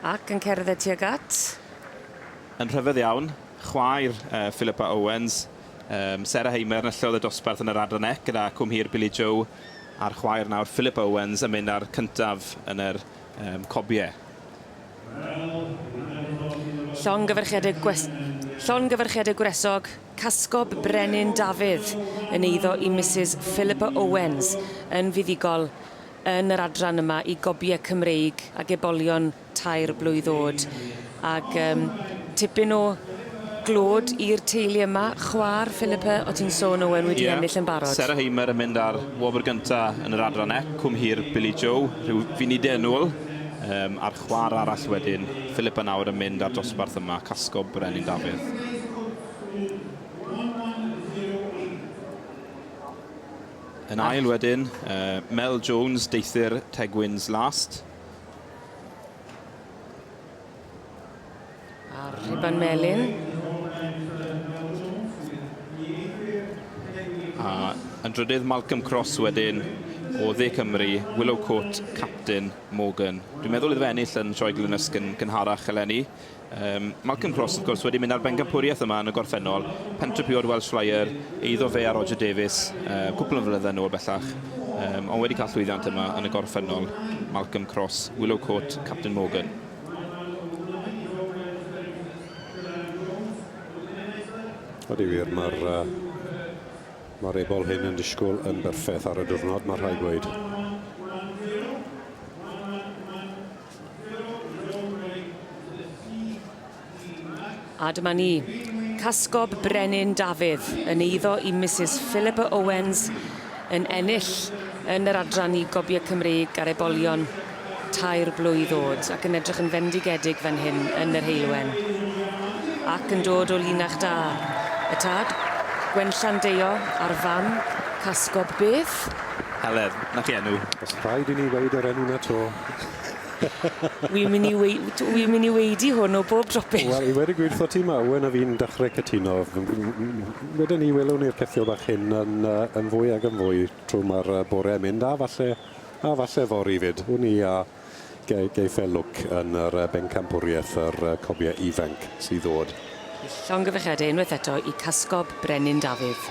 Ac yn cerdded tuag at. Yn rhyfedd iawn, chwaer uh, Philippa Owens, um, Sarah Hamer enillodd y dosbarth yn yr adran ec gyda Cwm Hir Billy Joe a'r chwaer nawr Philippa Owens yn mynd ar cyntaf yn yr um, cobiau. Llongyfarchiadau gwes- Llongyfarchiadau gwresog, Casgob Brenin Dafydd yn eiddo i Misus Philippa Owens yn fuddugol yn yr adran yma i gobiau Cymreig ag ebolion tair blwydd o'd. Ag yym tipyn o glod i'r teulu yma. Chwa'r Philippa o' ti'n sôn Owen wedi ennill yn barod. Sarah Hamer yn mynd ar wobr gynta yn yr adran E, Cwm Hir Billy Joe, rhyw funudau yn ôl. Yym a'r chwa'r arall wedyn, Philippa nawr yn mynd ar dosbarth yma, Casgob Brenin Dafydd. Yn ail wedyn, uh, Mel Jones, deithi'r Tegwyn's Last. A'r rhuban melyn. A yn drydydd Malcolm Cross wedyn o Dde Cymru, Willow Court Captain Morgan. Dwi'n meddwl iddo fe ennill yn Sioe Glynysg yn gynharach eleni. Um, Malcolm Cross, wrth gwrs, wedi mynd ar bencampwriaeth yma yn y gorffennol. Pentrepiod Welsh Flyer, eiddo fe a Roger Davies, uh, cwpl o flynyddoedd yn ôl bellach. Um, ond wedi cael llwyddiant yma yn y gorffennol. Malcolm Cross, Willow Court, Captain Morgan. Ydy wir, mae'r uh, mae'r ebol hyn yn disgwyl yn berffaith ar y diwrnod, mae rhaid gweud. A dyma ni, Casgob Brenin Dafydd yn eiddo i Misus Philippa Owens yn ennill yn yr adran i Gobiau Cymreig ar ebolion tair blwydd o'd ac yn edrych yn fendigedig fan hyn yn yr heulwen. Ac yn dod o linach da. Y tad, Gwenllan Deio, a'r fam, Casgob beth? Heledd, 'na chi enw. O's rhaid i ni weud yr enw 'na 'to? Wi'n myn' i wei- wi'n myn' i weidi hwn o bob dropyn. Wel i weud y gwir 'tho ti ma' Owen a fi'n dechre cytuno. Weden ni welwn ni'r ceffyl bach hyn yn yy yn fwy ag yn fwy trw ma'r yy bore yn mynd a falle a falle fory 'fyd. Wn i a ge- geiff e lwc yn yr yy bencampwrieth yr yy cobie ifanc sy ddod. Llongyfarchiade unwaith eto i Casgob Brenin Dafydd.